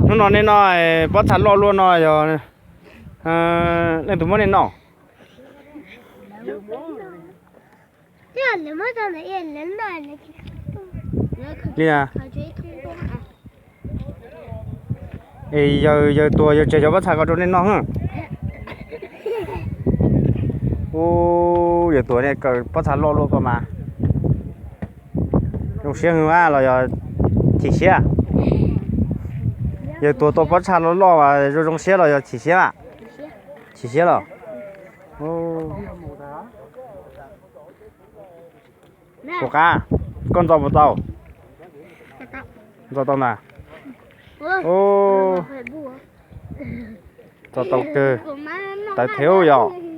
Hnub no nej noj pob txha loj luaj no yog leej twg muab nej noj? Li na, es yawg, yawg tuag yawg tseg cov pob txha ko rau nej noj. Ub, yawg tuag nej kaw pob txha loj luaj ko mas zoo siab heev los yog chim siab? Yawg tuag tau pob txha loj loj zoo zoo siab los yog chim siab? Chim siab los? Tus qab, koj ntxo puas tau? Ntxo tau ntag. Ntxo tau kawg. Tawv thiab yom.